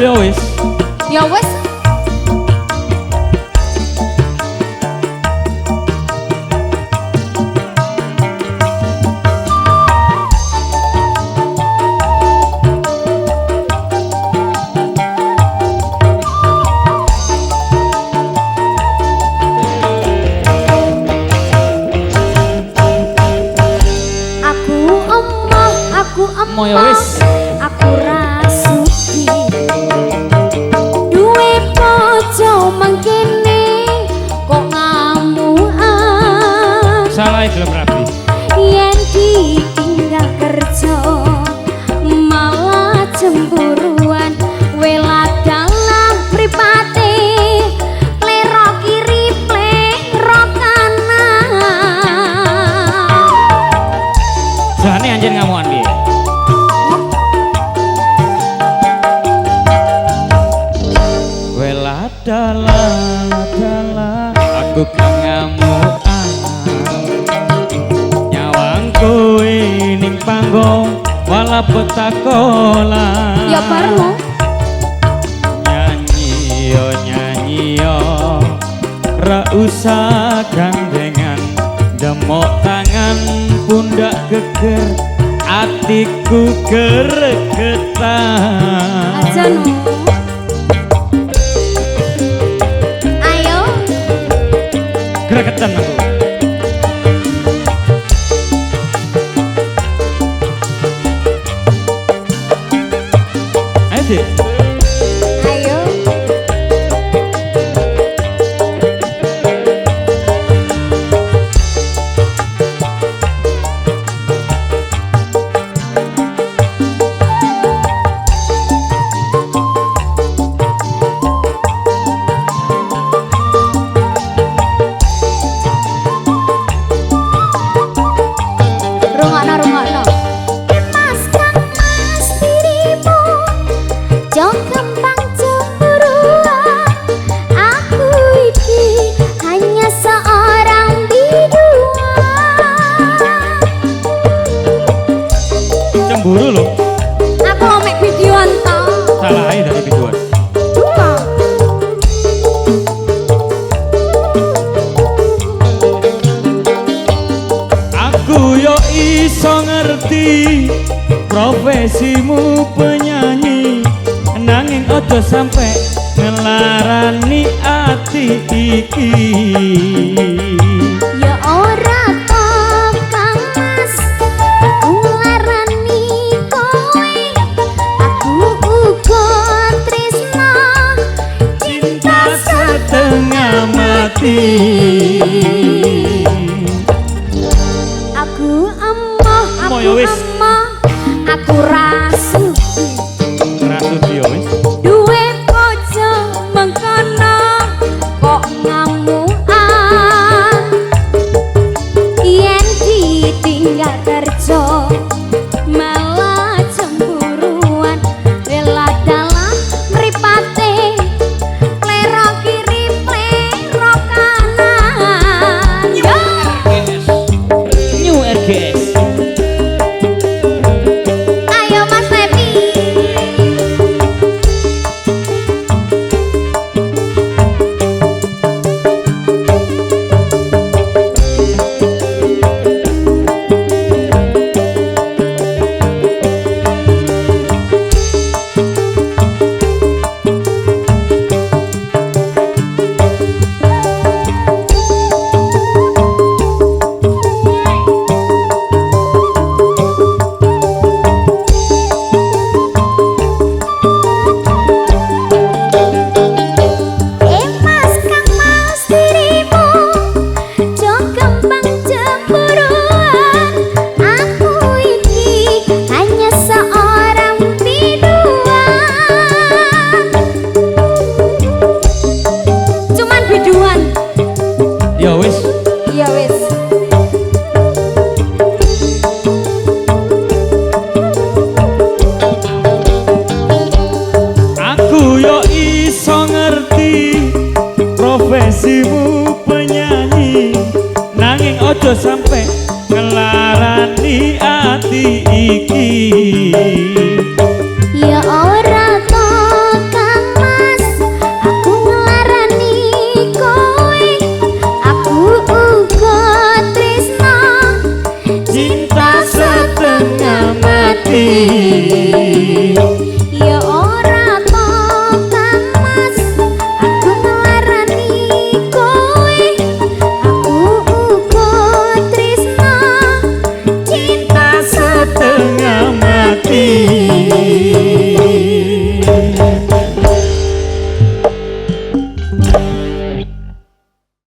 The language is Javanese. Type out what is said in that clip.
Ya wis. Ya wis. Aku ya wis. Aku ra sudi duwe bojo mengkene kok ngamukan. Salah gelem rabi. Yen ditinggal kerja malah cemburuan, weladalah mripate plero kiri plero kanan. Jane anjen ngamukan piye? Dalah aku kangamukan nyawang kowe ning panggung wala petakola. Ya barno nyanyi yo ra usah gandengan, demok tangan pundak geger atiku gregetan. Aja no. Gregetan aku. Ayo sih. Ayo. Rungokno. Mas kang mas dirimu jong kembang cemburuan, aku iki hanya seorang biduan. Cemburu lho. Aku mek biduan to. Salah ae dari biduan. Duka. Aku yo iso ngerti profesimu penyanyi, nanging ojo sampe ngelarani ati iki. Ya ora to Kang Mas, aku nglarani kowe, aku uga tresno cinta setengah mati. Aku emoh, aku ya wis. Emoh, aku ra sudi. Ra sudi ya wis. Duwe bojo mengkono kok ngamukan, yen ditinggal kerja malah cemburuan, weladalah mripate plero kiri plero kanan. Yo. New RGS. Ayo Mas Lepi. Mas kang mas dirimu jong kembang cemburuan, aku iki hanya seorang biduan. Cuman biduan. Ya wis. Ya wis. Aku yo iso ngerti profesimu penyanyi, nanging ojo sampe ngelarani ati.